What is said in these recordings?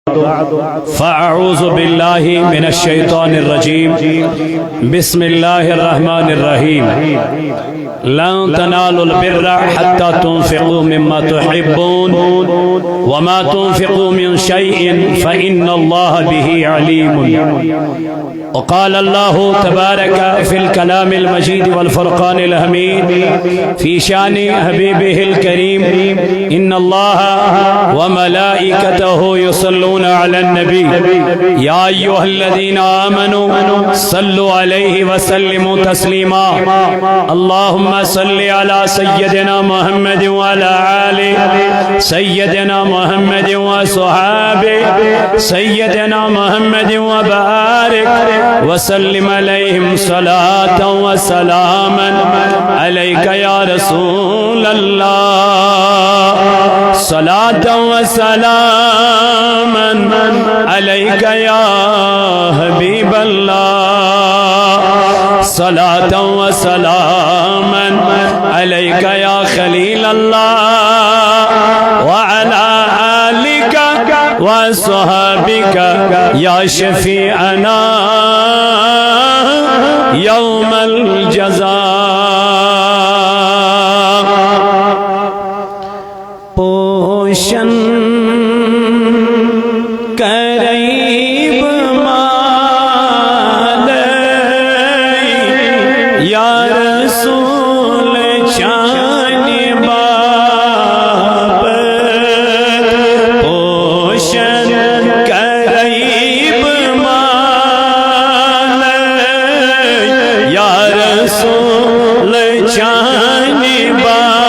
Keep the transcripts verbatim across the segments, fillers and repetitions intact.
فأعوذ بالله من الشيطان الرجيم. بسم الله الرحمن الرحيم. لن تنالوا البر حتى تنفقوا مما تحبون وما تنفقوا من شيء فإن الله به عليم. وقال الله تبارك في الكلام المجيد والفرقان الحميد في شان حبيبه الكريم: إن الله وملائكته يصلون على النبي، يا أيها الذين آمنوا صلوا عليه وسلموا تسليما. اللهم صل على سيدنا محمد وعلى آل سيدنا محمد وصحابه سيدنا محمد وبارك وسلم عليهم صلاة وسلاما عليك يا رسول الله، صلاة وسلاما عليك يا حبيب الله، صلاة وسلاما عليك يا خليل الله، وعلى آلك وصحابك يا شفيعنا يوم الجزاء. پوشن کرے بہٕ مالے، یا رسول چانہِ باپتھ۔ پوشن کرے بہٕ مالے، یا رسول چانہِ باپتھ۔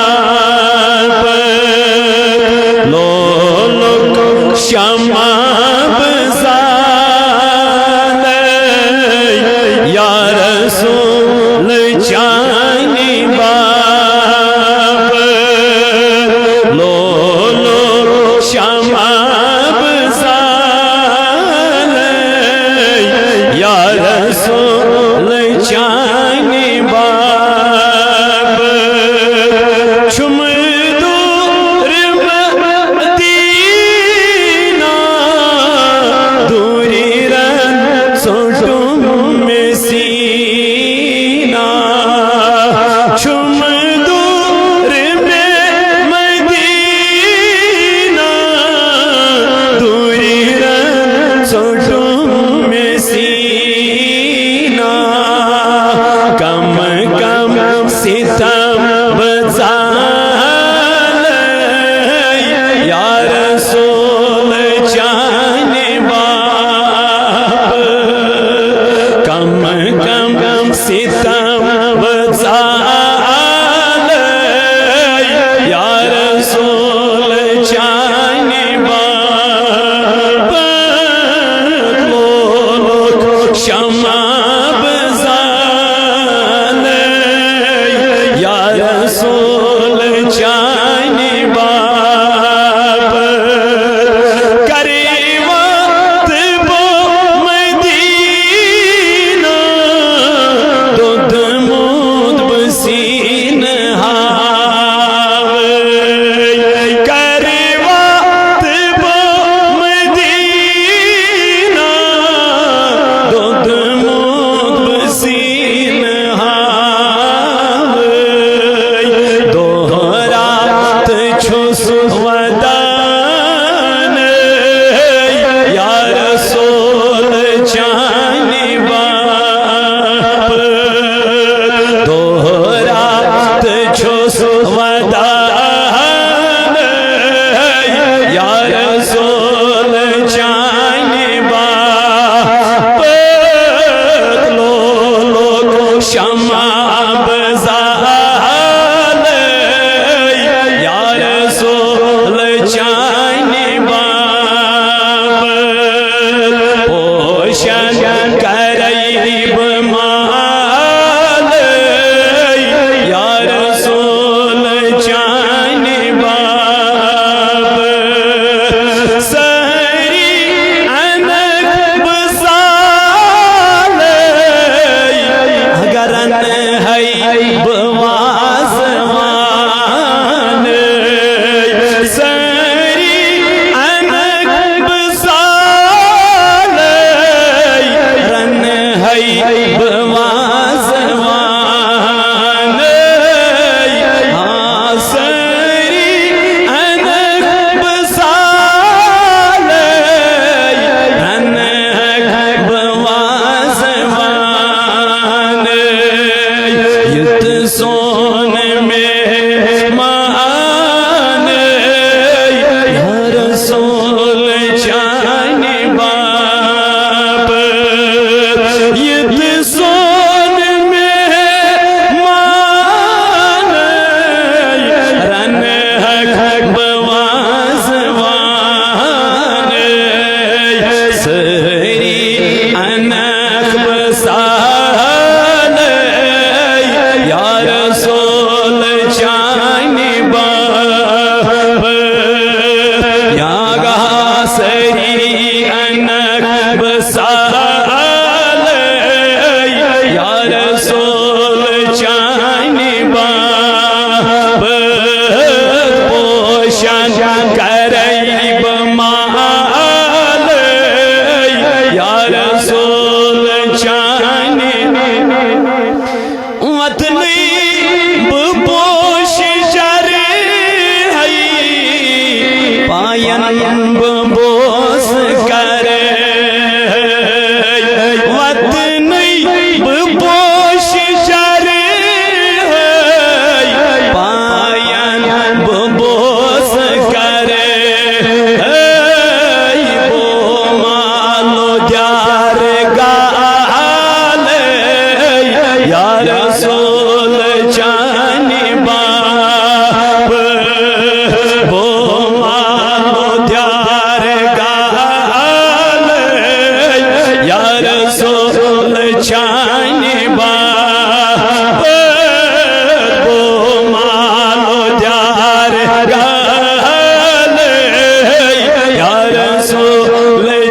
لو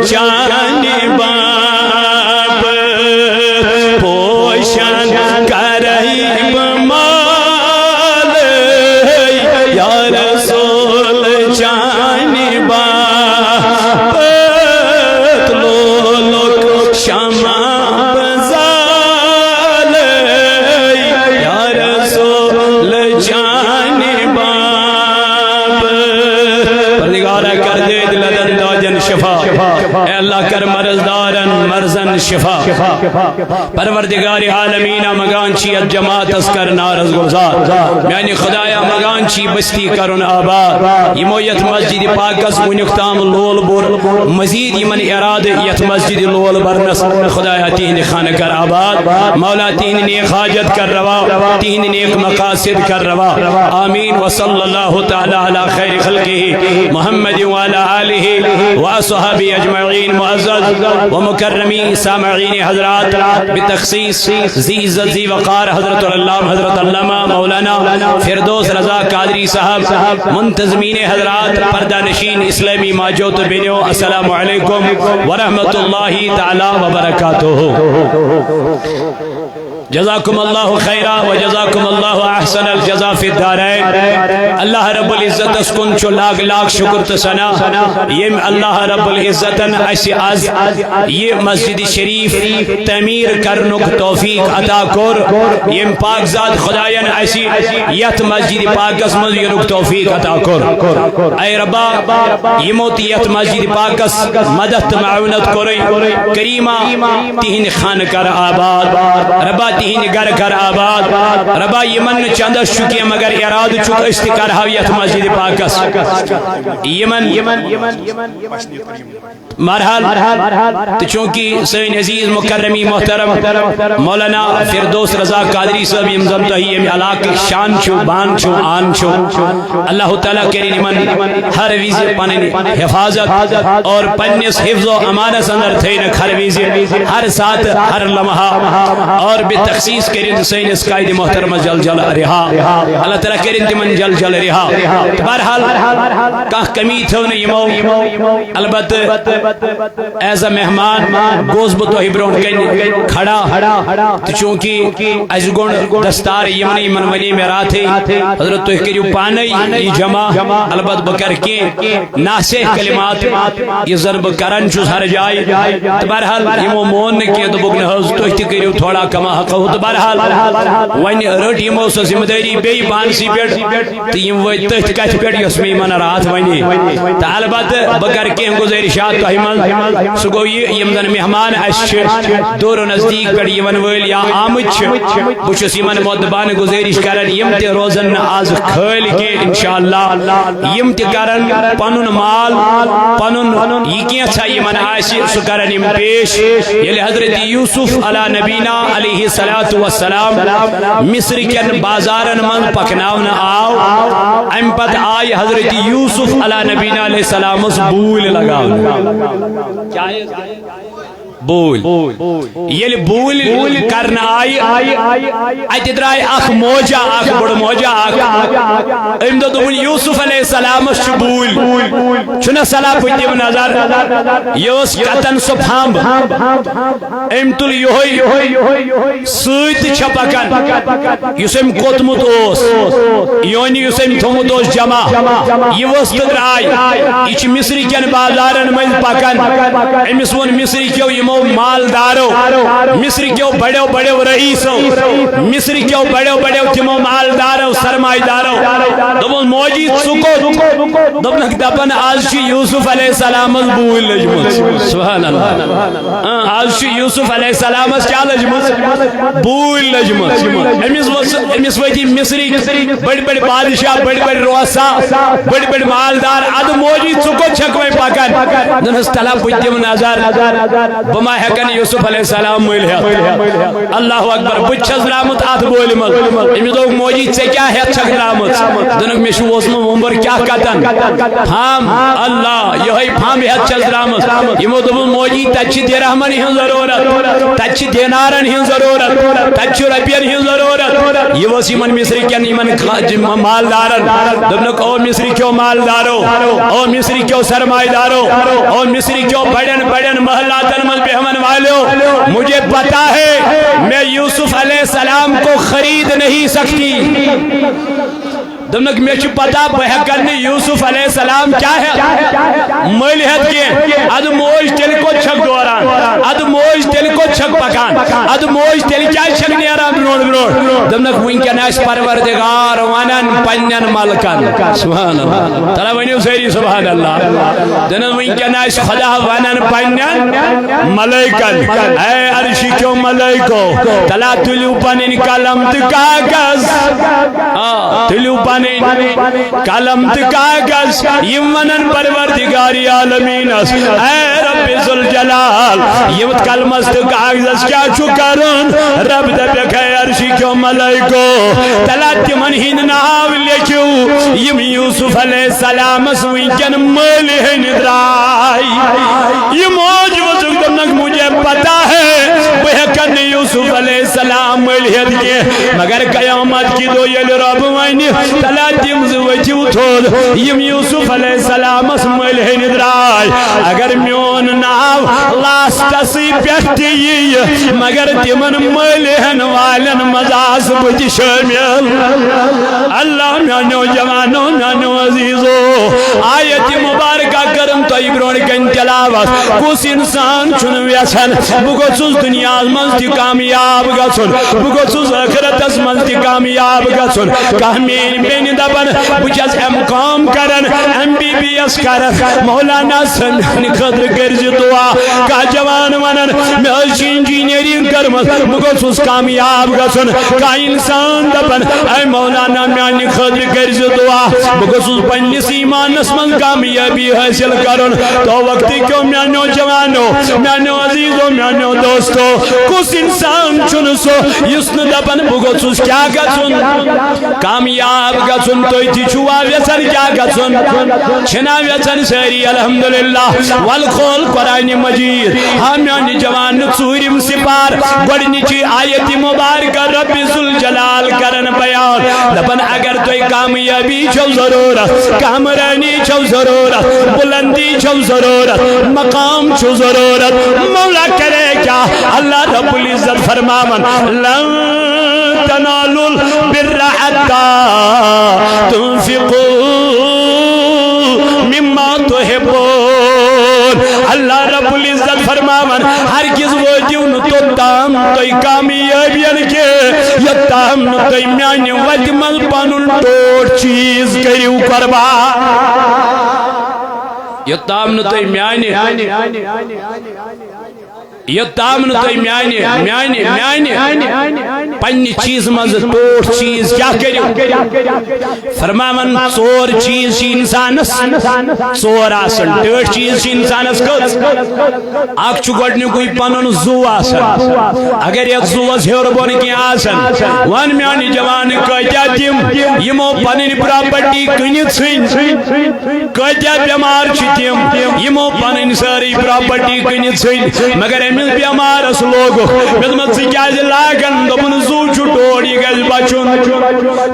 چانہِ باپتھ پوشن کرے بہٕ مالے، یا رسول چانہِ باپتھ لولُک شمع بہٕ زالے، یا رسول چانہِ باپتھ۔ پروردگارا، کر دے دلن دادن شفا۔ اے اللہ، کر مرض دارن مرضن شفا۔ پروردگار عالمین، منگان چھی اتھ جماعتس کر نارس گلزار۔ میانہِ خدایا، منگان چھی بستی کرُن آباد۔ یمو یتھ مسجد پاکس وُنیُک تام لول بوٚر، مزید یمن ارادٕ یتھ مسجد لول برنس۔ خدایا، تہندِ خانہ کر آباد۔ مولا، تہندِ نیک حاجت کر روا، تہندِ نیک مقاصد کر روا۔ آمین۔ وصلی اللہ تعالی علی خیر خلقہ محمد وعلی آلہ واصحابہ اجمعین۔ معزز و مکرمین سامعین حضرات، بتخصیص ذی عزت ذی وقار حضرت العلامہ، حضرت علامہ مولانا فردوس رضا قادری صاحب، منتظمین حضرات، پردہ نشین اسلامی ماجو تو بینیو، السلام علیکم ورحمۃ اللہ تعالی وبرکاتہ۔ جزاکم اللہ خیرا و جزاکم اللہ احسن الجزا فی الدارین۔ اللہ رب العزتس کُن چھُ لاکھ لاکھ شکر تہٕ ثنا، یم اللہ رب العزتن اسہِ از یہ مسجد شریف تعمیر کرنُک توفیق عطا کوٚر، یم پاک ذات خداین اسہِ یتھ مسجد پاکس منٛز یِنُک توفیق عطا کوٚر۔ اے ربا، یمو تہِ یتھ مسجد پاکس مدد تہٕ معاونت کوٚرُے، کریما، تہندِ خانہ کر آباد۔ ربا، تہندِ گرٕ کر آباد۔ ربا، یمن نہٕ چندس چھُ کینٛہہ مگر ارادٕ چھُکھ، أسۍ تہِ کرہاو یتھ مسجد پاکس۔ یمن مرحل۔ تہٕ چونکہ سٲنۍ عزیز مکرمی محترم مولانا فردوس رضا قادری صٲب، یم زن تۄہہِ ییٚمہِ علاقٕکۍ شان چھِو، بان چھِو، آن چھِو، اللہ تعالیٰ کٔرِنۍ یِمن ہر وِزِ پنٕنۍ حفاظت اور پننِس حفظ و امانس اندر تھٲینَکھ ہر وِزِ، ہر ساتہٕ، ہر لمحہ اور بتخصیص کٔرِنۍ سٲنِس قائد محترمس جل جل رہا۔ اللہ تعالیٰ کٔرِنۍ تِمن جل جل رہا۔ بہرحال، کانٛہہ کمی تھٲو نہٕ یِمو، البتہٕ ایز اے مہمان گوس بہٕ تۄہہِ برونٛٹھ کنہِ کھڑا، تہٕ چونکہ اسہِ گوٚنڈ دستار یِمنٕے، یِمن ونے مےٚ راتھٕے، حضرت، تُہۍ کٔرِو پانے یہِ جمع۔ البتہٕ بہٕ کرٕ کینٛہہ ناصح کلمات، یہِ زن بہٕ کران چھُس ہر جایہِ۔ تہٕ بہرحال یِمو مون نہٕ کینٛہہ، دوٚپُکھ، نہ حظ، تُہۍ تہِ کٔرِو تھوڑا کما حقہ۔ تہٕ بہرحال وۄنۍ رٔٹ یِمو سۄ ذمہ دٲری بیٚیہِ پانسٕے پٮ۪ٹھ۔ تہٕ یِم وٲتۍ تٔتھۍ کتھِ پٮ۪ٹھ یۄس مےٚ یِمن راتھ ونے۔ تہٕ البتہٕ بہٕ کرٕ کینٛہہ گُزٲرِشات تۄہہِ منٛز۔ سُہ گوٚو یہِ، یِم زن مہمان اسہِ چھِ دور و نزدیٖک پٮ۪ٹھ یِوان وٲلۍ یا آمٕتۍ چھِ، بہٕ چھُس یِمن مودبانہٕ گُزٲرِش کران، یِم تہِ روزن نہٕ آز خٲلۍ کینٛہہ انشاءاللہ۔ یِم تہِ کرن پنُن مال، پنُن یہِ کینٛژھا یِمن آسہِ، سُہ کرن یِم پیش۔ ییٚلہِ حضرت یوسف علی نبینا علیہ الصلوۃ والسلام مصر کٮ۪ن بازارن منٛز پکناونہٕ آو، امہِ پتہٕ آیہِ حضرت یوسف علی نبینا علیہ السلامس بوٗلۍ لگاونہٕ۔ بوٗلۍ۔ ییٚلہِ بوٗلۍ کرنہٕ آیہِ، اتہِ درٛاے اکھ موجہ، اکھ بٔڑ موجہ اکھ۔ أمۍ دوٚپ، دوٚپُن، یوسف علیہ السلامس چھِ بوٗلۍ۔ چھُنہ صلاح پٔتِم نظر؟ یہِ ٲس کتن سۄ پھمب۔ أمۍ تُل یِہوٚے سۭتۍ تہٕ چھےٚ پکان۔ یُس أمۍ کوٚتمُت اوس، یعنی یُس أمۍ تھوٚمُت اوس جمع، یہِ ؤژھ تہٕ درٛاے۔ یہِ چھِ مصر کٮ۪ن بازارن منٛز پکان۔ أمِس ووٚن مصر کیو یِمو مالدارو، مصر کیو بڑیو بڑیو رئیسو، مصر کیو بڑیو بڑیو تِمو مالدارو، سرمایہ دارو۔ دوٚپُن، موجی، ژٕ کوٚت؟ دوٚپنکھ، دپان، از چھِ یوسف علیہ السلامس بوٗلۍ لٔجمٕژ۔ سبحان اللہ۔ آ، از چھِ یوسف علیہ السلامس کیٛاہ لٔجمٕژ؟ بوٗلۍ لٔجمٕژ۔ أمِس ؤژھ، أمِس ؤتھۍ مصرٕکۍ بٔڑۍ بٔڑۍ بادشاہ، بٔڑۍ بٔڑۍ رؤسا، بٔڑۍ بٔڑۍ مالدار۔ ادٕ موجی، ژٕ کوٚت چھکھ وۄنۍ پکان؟ دوٚپنس، تلہ بہٕ دِمہٕ نظر۔ بہٕ ما ہٮ۪کن یوسف علیہ السلام مٔلۍ ہٮ۪تھ؟ اللہ اکبر۔ بہٕ تہِ چھَس درٛامُت اَتھ بولہِ منٛز۔ أمِس دوٚپ، موجی، ژےٚ کیٛاہ ہٮ۪تھ چھَکھ درٛامٕژ؟ دوٚپنَکھ، مےٚ چھُ ووٚژھمُت وۄمبُر۔ کیٛاہ کَتَن؟ پھَمب۔ اللہ، یِہوٚے پھَمب ہٮ۪تھ چھَس درٛامٕژ۔ یِمو دوٚپُن، موجی، تَتہِ چھِ درہمَن ہٕنٛز ضروٗرت، تَتہِ چھِ دینارَن ہٕنٛز ضروٗرت، تَتہِ چھِ رۄپیَن ہٕنٛز ضروٗرت۔ یہِ ؤژھ یِمَن مصرِ کٮ۪ن، یِمَن کا-، یِم مالدارَن۔ دوٚپنَکھ، او مصرِ کیو مالدارو، او مصرِ کیو سرمایہ دارو، او مصرِ کیو بڑٮ۪ن بڑٮ۪ن محلاتن منٛز بیہمن والیو، مجھے پتا ہے، میں یوسف علیہ السلام کو خرید نہیں سکتی۔ دوٚپنَکھ، مےٚ چھِ پتا، بہٕ ہٮ۪کَن نہٕ یوسف علیہ السلام کیٛاہ ہٮ۪تھ؟ مٔلۍ ہٮ۪تھ کینٛہہ۔ اَدٕ موج، تیٚلہِ کوٚت چھَکھ دوران؟ اَدٕ موج، تیٚلہِ کوٚت چھَکھ پکان؟ اَدٕ موج، تیٚلہِ کیٛازِ چھَکھ نیران برونٛٹھ برونٛٹھ؟ دوٚپنَکھ، وٕنکٮ۪ن آسہِ پروردگار وَنان پنٛنٮ۪ن ملکن۔ سبحان اللہ۔ تَلہ ؤنِو سٲری سبحان اللہ۔ دوٚپنَس، وٕنکٮ۪ن آسہِ خدا وَنان پنٛنٮ۪ن ملٲیکن، اے عرشہِ کیو ملٲیکو، تَلہ تُلِو پنٕنۍ قلم تہٕ کاغذ۔ آ، تُلِو پنٕنۍ قلم تہٕ کاغذ، یِم وَنَن پروردگار عالمیٖنَس، اے رب ذوالجلال، یِم قلمَس تہٕ کاغذَس کیٛاہ چھُ کَرُن؟ رب دَپٮ۪کھ، اے عرشہِ کیو ملٲیکو، تَلہ تِمَن ہِنٛدۍ ناو لیکھِو، یِم یوسف علیہ السلامَس وٕنکٮ۪ن مٔلۍ ہیٚنہِ درٛاے۔ یہِ موج ؤژھٕکھ، دوٚپنَکھ، مجھے پتا ہے، بہٕ ہٮ۪کَن نہٕ یوسف علیہ السلام مٔلۍ ہٮ۪تھ کینٛہہ، مگر قیامت کہِ دۄہ ییٚلہِ رب وَنہِ، تَلہ تِم زٕ ؤتھِو تھوٚد، یِم یوسف علیہ السلامَس مٔلۍ ہیٚنہِ درٛاے۔ اگر میون ناو لاسٹَسٕے پٮ۪ٹھ تہِ یِیہِ، مگر تِمَن مٔلۍ ہٮ۪ن والٮ۪ن منٛز آسہٕ بہٕ تہِ شٲمِل۔ اللہ میٛانیو جوانو، میٛانیو عزیٖزو، آیت مبارکہ کٔرٕم تۄہہِ برونٛٹھ کَنہِ تلاوت۔ کُس اِنسان چھُنہٕ یژھان بہٕ گوٚژھُس دُنیاہَس منٛز تہِ کامیاب گژھُن، بہٕ گوٚژھُس ٲخرتَس منٛز تہِ کامیاب گژھُن؟ کانٛہہ میٛٲنۍ بیٚنہِ دَپان، بہٕ چھَس ایم کام کران، ایم بی بی ایس کران، مولانا سا میٛانہِ خٲطرٕ کٔرۍ زِ دعا۔ کانٛہہ جوان وَنان، مےٚ حظ چھِ انجینئرنگ کٔرمٕژ، بہٕ گوٚژھُس کامیاب گژھُن۔ کانٛہہ اِنسان دَپان، اے مولانا، میٛانہِ خٲطرٕ کٔرۍ زِ دعا، بہٕ گوٚژھُس پنٛنِس ایٖمانَس منٛز کامیٲبی حٲصِل کَرُن۔ تو وقتہٕ کیو میٛانیو جوانو، میٛانیو عزیٖزو، میٛانیو دوستو، کُس اِنسان چھُنہٕ سُہ یُس نہٕ دَپان، بہٕ گوٚژھُس کیٛاہ گژھُن؟ کامیاب گژھُن۔ تُہۍ تہِ چھِوا یژھان کیٛاہ گژھُن؟ چھِنا یژھان سٲری؟ الحمدللہ۔ وَلہٕ کھول قرآنِ مجیٖد۔ ہا میٛانہِ جوان، ژوٗرِم سِپار، گۄڈٕنِچی آیتِ مبارکہ رب ذوالجلال کران بیان۔ دَپان، اگر تۄہہِ کامیٲبی چھو ضروٗرت، کامرٲنی چھو ضروٗرت، بُلندی چھو ضروٗرت، مقام چھُ ضروٗرت، مولا کرے کیٛاہ؟ اللہ رب العزت فرماوان، لن تنالوا البر حتى تنفقوا مما تحبون۔ اللہ رب العزت فرماوان، ہرگز وٲتِو نہٕ توٚتام تُہۍ کامیٲبین کینٛہہ، یوٚتام نہٕ تُہۍ میانہِ وتہِ منٛز پنُن ٹوٹھ چیٖز کٔرِو قربان۔ یوٚتام نہٕ تُہۍ میانہِ یوٚتام نہٕ تُہۍ میانہِ، میانہِ، میانہِ پننہِ چیٖزٕ منٛز ٹوٹھ چیٖز کیٛاہ کٔرِو؟ فرماوان، ژور چیٖز چھِ اِنسانَس، ژور آسان۔ ٹٲٹھۍ چیٖز چھِ اِنسانَس کٔژ؟ اکھ چھُ گۄڈٕنیُکُے پنُن زُو آسان۔ اگر یَتھ زُوَس ہیوٚر بۄن کینٛہہ آسان، وَن میانہِ جوانہٕ، کۭتیٛاہ تِم یِمو پنٕنۍ پراپرٹی کٕنِتھ ژھٕنۍ؟ کٲتیٛاہ بٮ۪مار چھِ تِم، یِمو پنٕنۍ سٲرٕے پراپرٹی کٕنِتھ ژھٕنۍ، مگر أمِس بٮ۪مارس لوگُکھ۔ مےٚ دوٚپمَس، ژٕ کیٛازِ لاگَن؟ دوٚپُن، زُو چھُ ٹوٹھ، یہِ گژھِ بچُن۔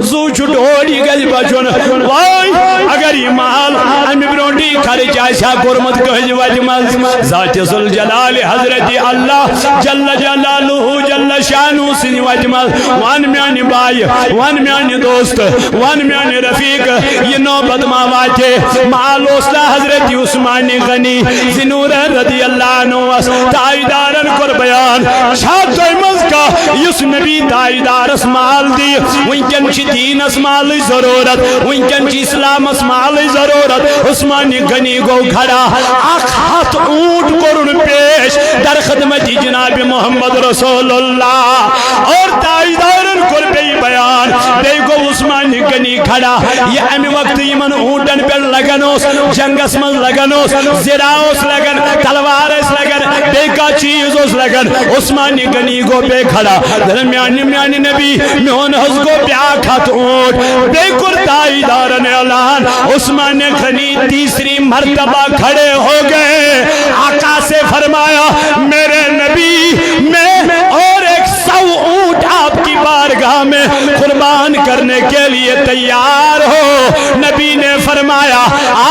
زُو چھُ ٹوٹھ، یہِ گژھِ بچُن۔ وٲے، اگر یہِ مال اَمہِ برونٛٹھٕے خرٕچ آسہِ ہا کوٚرمُت کٲنٛسہِ وَتہِ منٛز، ذاتِ ذوالجلالِ حضرت اللہ جل جلالہ جل شانہ سٕنٛدِ وَتہِ منٛز، وَن میٛانہِ بایہِ، وَن میٛانہِ دوست، وَن میٛانہِ رفیق، یہِ نوبت ما واتہِ؟ مال اوس نا حضرت عثمان غنی ذی نورین رضی اللہ عنہس تاجدارن کوٚر بیان، چھا تۄہہِ منٛز کانٛہہ یُس نبی تاجدارس مال دِیہِ؟ وٕنکٮ۪ن چھِ دیٖنس مالٕچ ضروٗرت، وٕنکٮ۪ن چھِ اسلامس مالٕچ ضروٗرت۔ عثمان غنی گوٚو کھڑا، اکھ ہتھ اونٹ کوٚرُن پیش در خدمت جناب محمد رسول اللہ۔ اور تاجدارن کوٚر بیٚیہِ بیان۔ بیٚیہِ گوٚو عثمان غنی کھڑا۔ یہِ اَمہِ وقتہٕ یِمن اوٗنٹن پٮ۪ٹھ لگان اوس، جنگس منٛز لگان اوس، زِرہ اوس لگان، تلوار ٲسۍ لگان، بیٚیہِ کانٛہہ چیٖز اوس لگان۔ عثمان غنی گوٚو بیٚیہِ کھڑا، دپان، میانہِ، میانہِ نبی، میون حظ گوٚو بیٛاکھ ہتھ اونٹ۔ بیٚیہِ کوٚر تاجدارن اعلان، عثمان غنی تیسری مرتبہ کھڑے ہو گئے۔ آقا سے فرمایا، میرے نبی، میں اور ایک سو اونٹ آپ کی بارگاہ میں قربان کرنے کے لیے تیار ہو۔ نبی نے فرمایا،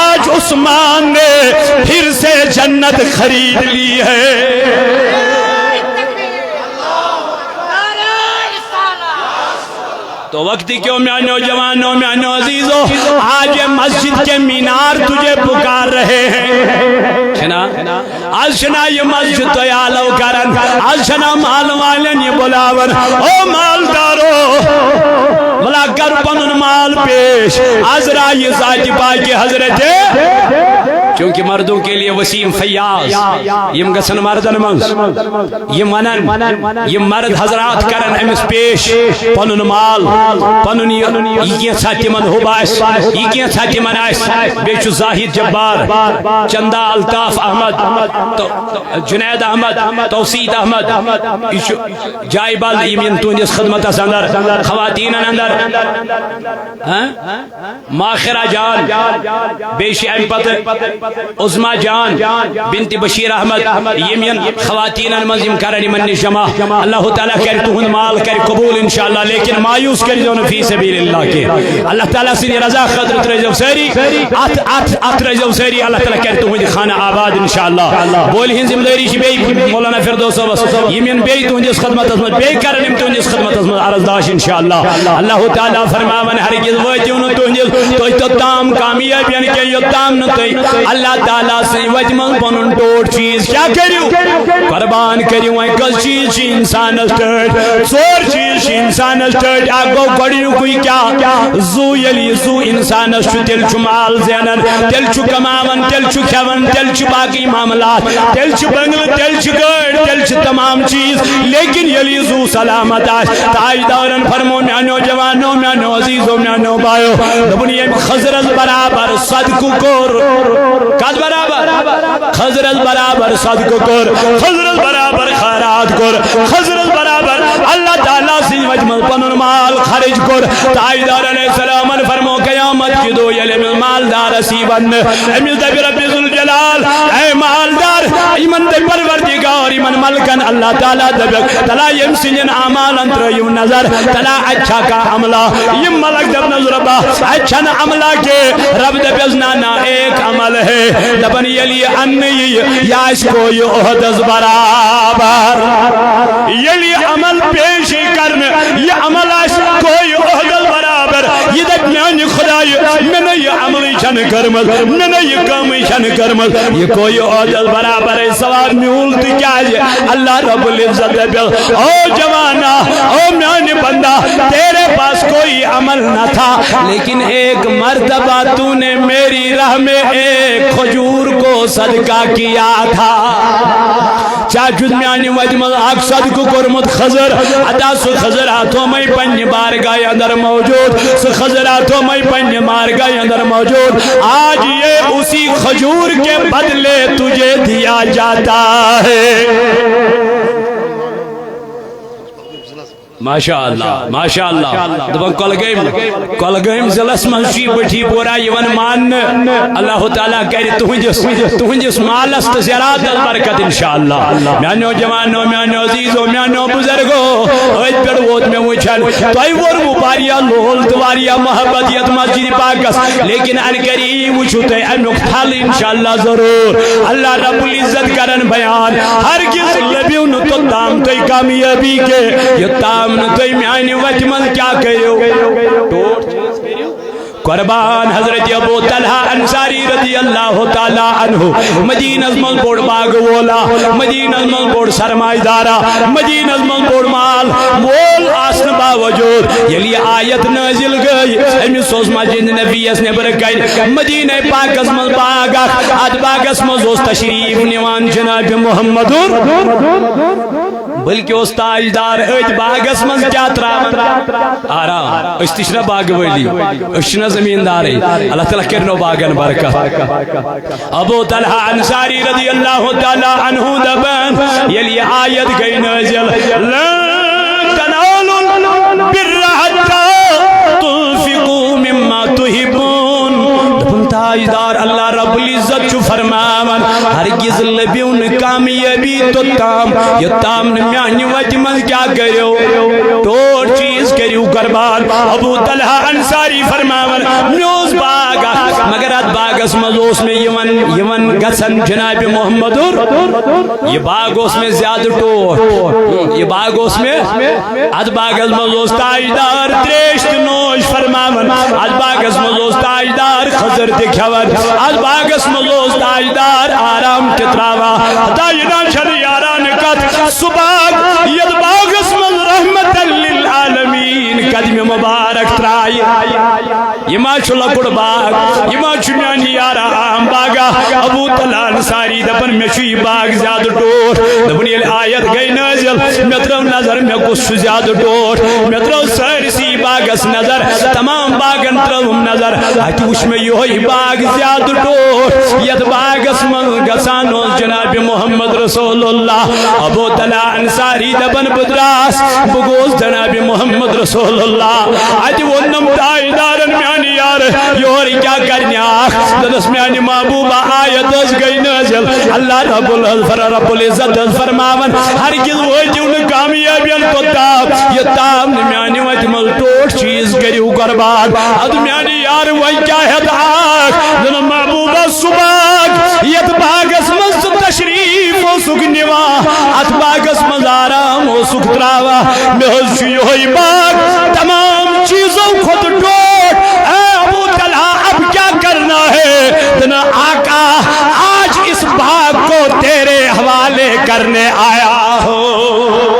آج عثمان نے پھر سے جنت خرید لی ہے۔ تو وقت کیوں میانو جوانو، میانو عزیزو، آج یہ مسجد کے مینار تجھے پکار رہے ہیں۔ ہے نا؟ آز چھنا یہ مسجد تۄہہِ آلو کران، آز چھنا مال والٮ۪ن یہ بلاوان، او مالدارو، ولا کر پنن مال پیش، از راہ ذات پاک حضرت، کیونکہ مردوں کے لیے وسیم فیاض، یم گژھن مردن منٛز، یم ونن، یم مرد حضرات کرن امس پیش پنن مال، پنن یہ، یہ کینٛژھا تمن ہوب آسہِ، یہ کینٛژھا تمن آسہِ، بیٚیہِ چھُ زاہد جبار، چندہ الطاف احمد، تو جنید احمد، توسیع احمد، یہ چھُ جائے بل، یم ین تہندس خدمتس اندر، خواتینن اندر، ہاں؟ ماخرہ جان، بیٚیہِ چھِ امہِ پتہٕ عظمیٰ جان بنت بشیر احمد، یم ین خواتینن منٛز یم کرن یمن نش جمع۔ اللہ تعالیٰ کرِ تہند مال کرِ قبول انشاءاللہ، لیکن مایوس کٔرزیو نہٕ فی سبیل اللہ کینٛہہ۔ اللہ تعالیٰ سٕنٛدِ رضا خٲطرٕ ترٲیزیو سٲری اتھ، اتھ، اتھ ترٲیزیو سٲری، اللہ تعالیٰ کرِ تہندِ خانہ آباد انشاءاللہ۔ بولہِ ہٕنٛز ذمہ دٲری چھِ بیٚیہِ مولانا فردوس صٲبس، یم ین بیٚیہِ تہندس خدمتس منٛز، بیٚیہِ کرن یم تہندس خدمتس منٛز عرضداش انشاءاللہ۔ اللہ تعالیٰ فرماون، ہرگز وٲتِو نہٕ تہندس، تُہۍ توٚتام کامیابین کینٛہہ، یوٚتام نہٕ تُہۍ اللہ تعالیٰ سٕنٛدِ وتہِ منٛز پنُن ٹوٹھ چیز کیٛاہ کٔرِو؟ قربان کٔرِو۔ وۄنۍ کٔژ چیز چھِ انسانس ٹٲٹھۍ؟ ژور چیز چھِ انسانس ٹٲٹھۍ۔ اکھ گوٚو گۄڈٕنیُکُے کیٛاہ؟ زُو۔ ییٚلہِ یہِ زُو انسانس چھُ، تیٚلہِ چھُ مال زینان، تیٚلہِ چھُ کماوان، تیٚلہِ چھُ کھٮ۪وان، تیٚلہِ چھِ باقٕے معاملات، تیٚلہِ چھِ بنگلہٕ، تیٚلہِ چھِ گٲڑۍ، تیٚلہِ چھِ تمام چیز۔ لیکن ییٚلہِ یہِ زُو سلامت آسہِ، تاجدارن فرمو، میانیو جوانو، میانیو عزیزو، میانیو بایو، دوٚپُن، ییٚمۍ خضرس برابر صدقہٕ کوٚر۔ کتھ برابر؟ خضرس برابر صدقہٕ کوٚر، خضرس برابر خیرات کوٚر، خضرس برابر اللہ تعالیٰ سٕنٛدِ وتہِ منٛز پنُن مال خرچ کوٚر۔ تاجدار علیہ السلامن فرمو، قیامت کہِ دۄہ ییٚلہِ أمِس مالدارس یی وننہٕ، أمِس دپہِ رب ذوالجلال، اے مالدار، یِمن دپہِ پروردگار، یِمن ملکن اللہ تعالیٰ دپکھ، تلا ییٚمۍ سٕنٛدٮ۪ن اعمالن ترٲیِو نظر، تلا اتہِ چھا کانٛہہ عملہ؟ یِم ملک دپنس، ربا، اتہِ چھنہٕ عملہ کینٛہہ۔ رب دپس، نہ، نہ، ایک عمل ہے۔ دپن، ییٚلہِ یہِ اننہٕ یِیہِ، یہِ آسہِ کوہِ احدس برابر۔ ییٚلہِ یہِ عمل پیش یی کرنہٕ، یہِ عمل آسہِ کوہِ احدس برابر۔ یہِ دپہِ، میانہِ خدایہِ، مےٚ نہ یہِ عملٕے چھنہٕ کٔرمٕژ، مےٚ نہ یہِ کٲمٕے چھنہٕ کٔرمٕژ۔ یہِ کوہِ احدس برابر ثواب میوٗل تہٕ کیازِ؟ اللہ رب العزت دپٮ۪س، او جوانا، او میانہِ بندہ، تیرے پاس کوئی عمل نہ تھا، لیکن ایک مرتبہ تو نے میری راہ میں ایک کھجور کو صدقہ کیا تھا۔ ژےٚ چھُتھ میانہِ وتہِ منٛز اکھ صدقہٕ کوٚرمُت خضر، ادا سُہ خضر ہا تھومے پننہِ بارگاہ اندر موجود، سُہ خضر ہا تھومے پننہِ بارگاہ اندر موجود۔ آج یہ اسی کھجور کے بدلے تجھے دیا جاتا ہے۔ ماشاء اللہ، ماشاء اللہ۔ دپان کۄلگٲمۍ، کۄلگٲمۍ ضلعس منٛز چھُ یہِ بٹھی پورہ یِوان ماننہٕ۔ اللہ تعالیٰ کرِ تُہنٛدِس، تُہنٛدِس مالس تہٕ زراعتس برکت انشاءاللہ۔ میانیو جوانو، میانیو عزیزو، میانیو بزرگو، أتھۍ پٮ۪ٹھ ووت مےٚ وٕچھان، تۄہہِ ووٚروٕ واریاہ لول تہٕ واریاہ محبت یتھ مسجد پاکس، لیکن ان قریب وٕچھِو تُہۍ امیُک پھل انشاءاللہ ضرور۔ اللہ رب العزت کرن بیان، ہرگز لٔبِو نہٕ توٚتام تُہۍ کامیٲبی کینٛہہ، یوٚتام نہٕ تُہۍ میانہِ وتہِ منٛز کیٛاہ کٔرِو؟ ٹوٹھ۔ قربان حضرت ابو طلحہ انصاری رضی اللہ تعالیٰ عنہ، مدینس منٛز بوٚڑ باغہٕ وولا، مدینس منٛز بوٚڑ سرمایہ دارا، مدینس منٛز بوٚڑ مال وول آسان۔ باوجود ییٚلہِ یہِ آیت نٲزِل گٔے، أمِس اوس مسجد نبویَس نیٚبرٕ کنہِ مدینہ پاکس منٛز باغ اکھ۔ اتھ باغس منٛز اوس تشریف نِوان جناب محمد۔ بلکہ اوس تاجدار أتھۍ باغس منٛز کیٛاہ ترٛاوان؟ آرام۔ أسۍ تہِ چھِنہ باغہٕ وٲلی، أسۍ چھِنہ زمیٖندارٕے۔ اللہ تعالیٰ کٔرِنو باغن برکت۔ ابو طلحہ انصاری رضی اللہ تعالیٰ عنہ دپان، ییٚلہِ یہِ آیت گٔے نٲزِل، لن تنالوا البر حتى تنفقوا مما تحبون۔ دوٚپُن، تاجدار، اللہ رب العزت چھُ فرماوان، ہرگز لٔبِو نہٕ کامیٲبی توٚتام، یوٚتام نہٕ میانہِ وتہِ منٛز کیٛاہ کٔرِو؟ ٹوٹھ چیٖز کٔرِو قربان۔ ابو طلحہ انصاری فرماوان، مےٚ اوس باغ اکھ، مگر اتھ باغس منٛز اوس مےٚ یِوان، یِوان گژھان جناب محمدُر۔ یہِ باغ اوس مےٚ زیادٕ ٹوٹھ۔ یہِ باغ اوس مےٚ، اتھ باغس منٛز اوس تاجدار تریش تہٕ نوش فرماوان۔ اتھ باغس منٛز اوس تاجدار خضر تہِ کھٮ۪وان۔ اتھ باغس منٛز اوس تاجدار آرام تہِ تراوان۔ ہتا یہِ نا چھنہٕ یاران کتھ، سُہ باغ یتھ باغس منٛز رحمت للعالمین قدمِ مبارک ترایہِ۔ یہِ ما چھُ لۄکُٹ باغ؟ یہِ ما چھُ میانہِ یارا عام باغا؟ ابو طلحہ انصاری دپان، مےٚ چھُ یہِ باغ زیادٕ ٹوٹھ۔ دوٚپُن، ییٚلہِ آیت گٔے نٲزِل، مےٚ ترٲو نظر، مےٚ کُس چھُ زیادٕ ٹوٹھ؟ مےٚ ترٲو سٲرسٕے باغس نظر، تمام باغن ترٲوٕم نظر، اتہِ وُچھ مےٚ یِہوٚے باغ زیادٕ ٹوٹھ، یتھ باغس منٛز گژھان اوس جناب محمد رسول اللہ۔ ابو طلحہ انصاری دپان، بہٕ دراس، بہٕ گوس جناب محمد رسول اللہ۔ اتہِ ووٚنُم تاجدارن، میانہِ یارٕ، یورٕ کیٛاہ کرنہِ آکھ؟ دوٚپنس، میانہِ محبوبہ، آیت حظ گٔے نٲزِل۔ اللہ رب العز-، رب العزت حظ فرماوان، ہرگز وٲتِو نہٕ کامیٲبین توٚتام، یوٚتام نہٕ میانہِ وتہِ منٛز ٹوٹھ چیٖز کٔرِو قربان۔ ادٕ میانہِ یارٕ، وۄنۍ کیٛاہ ہٮ۪تھ آکھ؟ دوٚپنس، محبوبہ، سُہ باغ، یتھ باغس منٛز ژٕ تشریف اوسُکھ نِوان، اتھ باغس منٛز آرام اوسُکھ تراوان، مےٚ حظ چھُ یِہوٚے باغ تمام چیٖزو کھۄتہٕ ٹوٹھ۔ اے ابو طلحہ، اب کیا کرنا ہے؟ دوٚپنس، آقا، آج اس باغ کو تیرے حوالے کرنے آیا ہوں۔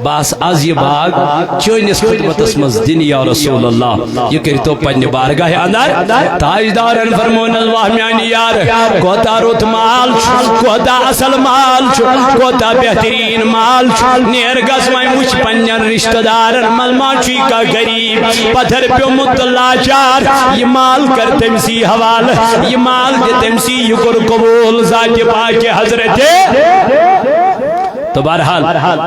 بس از یہِ باغ چٲنِس خدمتس منٛز دِنہِ یا رسول اللہ، یہِ کٔرۍتو پننہِ بارگاہہِ اندر۔ تاجدارن فرمونس، واہ میانہِ یار، کوتاہ رُت مال چھُ، کوتاہ اصل مال چھُ، کوتاہ بہتریٖن مال چھُ۔ نیر گژھ وۄنۍ وٕچھ پننٮ۪ن رشتہٕ دارن منٛز ما چھُے کانٛہہ غریب، پتھر پیومُت تہٕ لاچار۔ یہِ مال کر تٔمۍ سٕے حوالہٕ، یہِ مال دِ تٔمۍ سٕے، یہِ کوٚر قبول ذاتِ پاکہِ حضرت۔ تو بہرحال،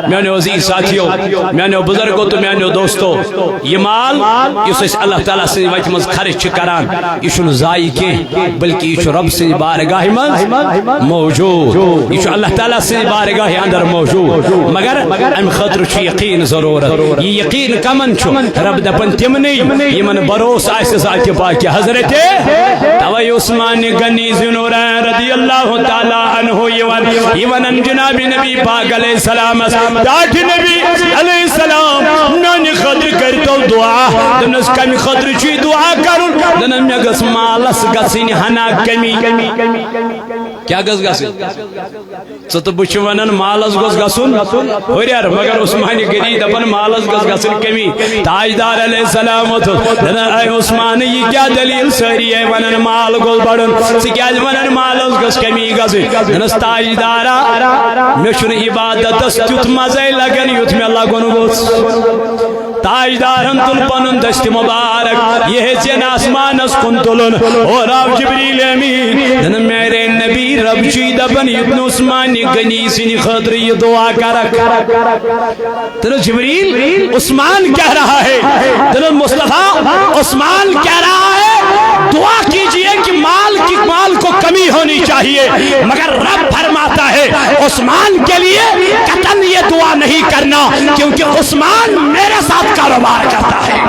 میانیو عزیز ساتھیو، میانیو بزرگو تو میانیو دوستو، یہ مال یُس أسۍ اللہ تعالیٰ سٕنٛزِ وتہِ منٛز خرچ چھِ کران، یہِ چھُنہٕ ضایع کینٛہہ، بلکہ یہِ چھُ رب سٕنٛزِ بارگاہہِ منٛز موجود۔ یہِ چھُ اللہ تعالیٰ سٕنٛزِ بارگاہہِ اندر موجود۔ مگر امہِ خٲطرٕ چھُ یقین ضرورت۔ یہِ یقین کمن چھُ؟ رب دپان تِمنٕے یِمن بھروسہٕ آسہِ ذاتِ پاکہِ حضرت۔ توے عثمان غنی ذی نورین رضی اللہ تعالیٰ عنہ یہِ ون-، یہِ ونان جناب نبی پاک علیہ السلامس، ٹاٹھۍ نبی علیہ السلام، میانہِ خٲطرٕ کٔرۍتو دعا۔ دوٚپنس، کمہِ خٲطرٕ چھُے دعا کرُن؟ دوٚپنس، مےٚ گٔژھ مالس گژھٕنۍ ہنا کمی۔ کیٛاہ گٔژھ گژھٕنۍ؟ ژٕ تہٕ بہٕ چھِ ونان مالس گوٚژھ گژھُن ہُرٮ۪ر، مگر عثمان غنی دپان مالس گٔژھ گژھٕنۍ کمی۔ تاجدار علیہ السلام ووٚتھُس، دپان، اے عثمان، یہِ کیٛاہ دلیل؟ سٲری ہے ونان مال گوٚژھ بڑُن، ژٕ کیٛازِ ونان مالس گٔژھ کمی گژھٕنۍ؟ دپنس، تاجدارا، مےٚ چھُنہٕ عبادتس تیُتھ مزے لگان یُتھ مےٚ لگُن گوٚژھ۔ تاجدارن تُل پنُن دست مبارک، یہِ ہیٚژن آسمانس کُن تُلُن۔ اور آو جبریل امین، دپان، میرے نبی، رب چھُے دپان یُتھ نہٕ عثمان غنی سٕنٛدِ خٲطرٕ یہِ دعا کرکھ۔ دپان، جبریل، عثمان کہہ رہا ہے۔ دپان، مصطفیٰ، عثمان کہہ رہا ہے، دعا کیجیے کہ مال کی، مال کو کمی ہونی چاہیے، مگر رب فرماتا ہے، عثمان کے لیے قطعاً یہ دعا نہیں کرنا، کیونکہ عثمان میرے ساتھ کاروبار کرتا ہے۔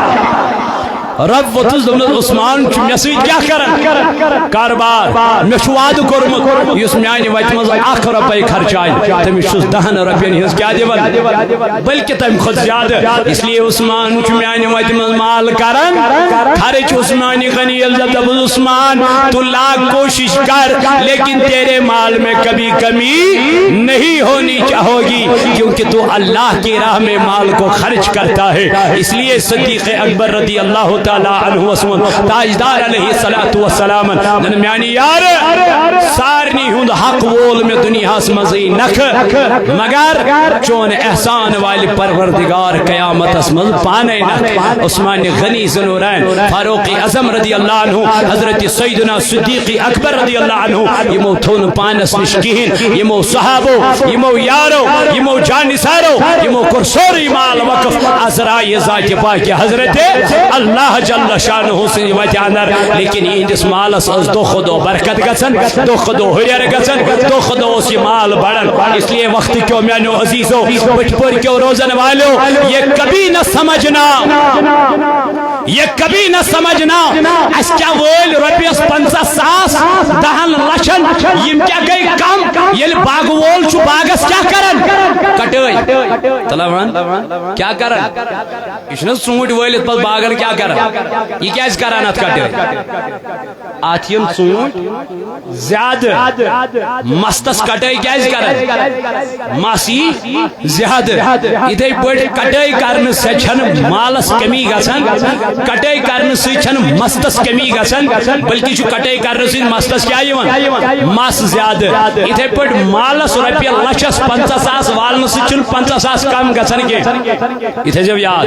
رب ووٚتھُس، دوٚپنَس، عثمان چھُ مےٚ سۭتۍ کیٛاہ کران؟ کاربار۔ مےٚ چھُ وعدٕ کوٚرمُت، یُس میانہِ وتہِ منٛز اکھ رۄپے خرچایہِ، تٔمِس چھُس دَہَن رۄپین ہٕنٛز کیٛاہ دِوان؟ بلکہِ تَمہِ کھۄتہٕ زیادٕ۔ اس لیے عثمان چھُ میانہِ وتہِ منٛز مال کران خرٕچ۔ عثمان غنی ییٚلہِ زن دوٚپُس، عثمان، تو لاکھ کوشش کر، لیکن تیرے مال میں کبھی کمی نہیں ہونی چاہیے، کیونکہ تو اللہ کی راہ میں مال کو خرچ کرتا ہے۔ اس لیے صدیق اکبر رضی اللہ تعالیٰ عنہ وسلم، تاجدار علیہ الصلوۃ والسلام، نن میانی یار، سارنی ہند حق وول میں دنیا منٛزٕے نکھٕ، مگر چون احسان والہِ پروردگار قیامتس منٛز پانے نکھٕ۔ عثمان غنی ذوالنورین، فاروق اعظم رضی اللہ عنہ، حضرت سیدنا صدیق اکبر رضی اللہ عنہ، یمو تھوو نہٕ پانس نش کہین، یمو صحابو، یمو یارو، یمو جانثارو، یمو کوٚر سورُے مال وقف عذرائے ذات پاک حضرت اللہ جل شانہ سٕنٛدِ وتہِ اندر۔ لیکن یہندس مالس ٲس دۄہ کھۄتہٕ دۄہ برکت گژھان، دۄہ کھۄتہٕ دۄہ ہُریر گژھان، دۄہ کھۄتہٕ دۄہ اوس یہِ مال بڑان۔ اس لیے وقت کیو میانیو عزیزو، بٹھ پور کیو روزن والو، یہ کبھی نہ سمجھنا، یہ کبھی نہ سمجھنا، اس کیا وٲلۍ رۄپیس پنژاہ ساس، دہن لچھن، یم کیا گٔے کم، ییٚلہِ باغہٕ وول چھُ باغس کیا کران؟ کٹٲے۔ تلا ون، کیا کران؟ یہ چھُنہٕ ژوٗنٛٹھۍ وٲلِتھ پتہٕ باغن کیا کران؟ یہ کیازِ کران اتھ کٹٲے؟ اتھ یم ژوٗنٛٹھۍ زیادٕ۔ مستس کٹٲے کیازِ کران؟ مس یی زیادٕ۔ یِتھے پٲٹھۍ کٹٲے کرنہٕ سۭتۍ چھنہٕ مالس کمی گژھان، کٹٲے کرنہٕ سۭتۍ چھنہٕ مستس کمی گژھان، بلکہِ چھُ کٹٲے کرنہٕ سۭتۍ مستس کیٛاہ یِوان؟ مس زیادٕ۔ یِتھے پٲٹھۍ مالس رۄپیہِ لچھس پنژاہ ساس والنہٕ سۭتۍ چھُنہٕ پنژاہ ساس کم گژھان کینٛہہ۔ یہِ تھٲیزیو یاد۔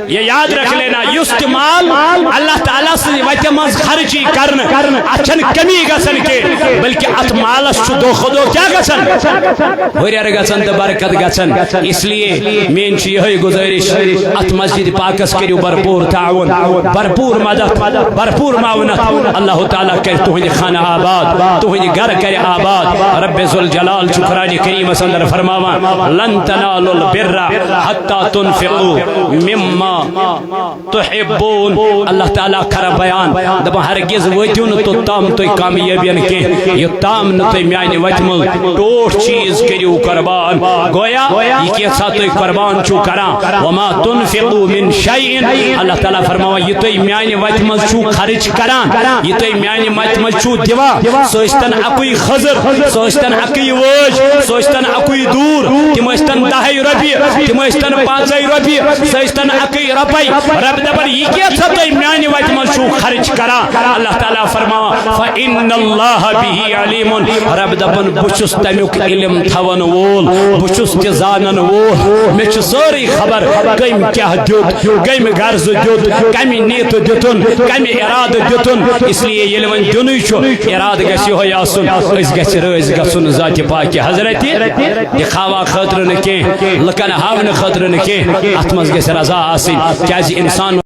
یہ یاد رکھ لینا، یُس تہِ مال اللہ تعالیٰ سٕنٛزِ وتہِ منٛز خرچی کرنہٕ، اتھ چھنہٕ کمی گژھان کینٛہہ، بلکہ اتھ مالس چھُ دۄہ کھۄتہٕ دۄہ کیٛاہ گژھان؟ ہُریر گژھان تہٕ برکت گژھان۔ اس لیے میٲنۍ چھِ یِہوٚے گزٲرِش، اتھ مسجد پاکس کٔرِو بھرپور تعاون، بھرپور مدد، بھرپور معاونت۔ اللہ تعالیٰ کرِ تُہنٛدِ خانہ آباد، تُہنٛدِ گرٕ کرِ آباد۔ رب ذوالجلال چھُ قرآن کریمس اندر فرماوان، لن تنالوا البر حتى تنفقوا مما تحبون۔ اللہ تعالیٰ کران بیان، دپان ہرگز وٲتِو نہٕ توٚتام تُہۍ کامیٲبین کینٛہہ، یوٚتام نہٕ تُہۍ میانہِ وتہِ منٛز ٹوٹھ چیز کٔرِو قربان۔ گویا یہ کینٛژھا تُہۍ قربان چھِو کران، وما تنفقوا من شيء، اللہ تعالیٰ فرماوان، یہ تُہۍ میانہِ وتہِ منٛز چھِو خرچ کران، یہ تُہۍ میانہِ وتہِ منٛز چھِو دِوان، سُہ ٲسۍتن اکُے خٔزٕر، سُہ ٲسۍتن اکٕے وٲج، سُہ ٲسۍتن اکُے دوٗر، تِم ٲسۍتن دَہے رۄپیہِ، تِم ٲسۍتن پانٛژے رۄپیہِ، سُہ ٲسۍتن اکٕے رۄپے۔ رب دپان، یہ کینٛژھا تُہۍ میانہِ وتہِ منٛز چھِو خرچ کران، اللہ تعالیٰ فرماوان، فإن الله به عليم۔ رب دپان، بہٕ چھُس تمیُک علم تھاون وول، بہٕ چھُس تہِ زانن وول، مےٚ چھِ سٲرٕے خبر، کٔمۍ کیٛاہ دیُت، کٔمۍ غرضہٕ دیُت، کمہِ نیتہٕ دیُتُن، کمہِ ارادٕ دیُتُن۔ اس لیے ییٚلہِ وۄنۍ دیُنُے چھُ، ارادٕ گژھِ یِہوٚے آسُن، أسۍ گژھِ رٲضۍ گژھُن ذاتِ پاکہِ حضرتِ۔ دکھاوا خٲطرٕ نہٕ کینٛہہ، لُکن ہاونہٕ خٲطرٕ نہٕ کینٛہہ، اتھ منٛز گژھِ رضا آسٕنۍ، کیازِ انسان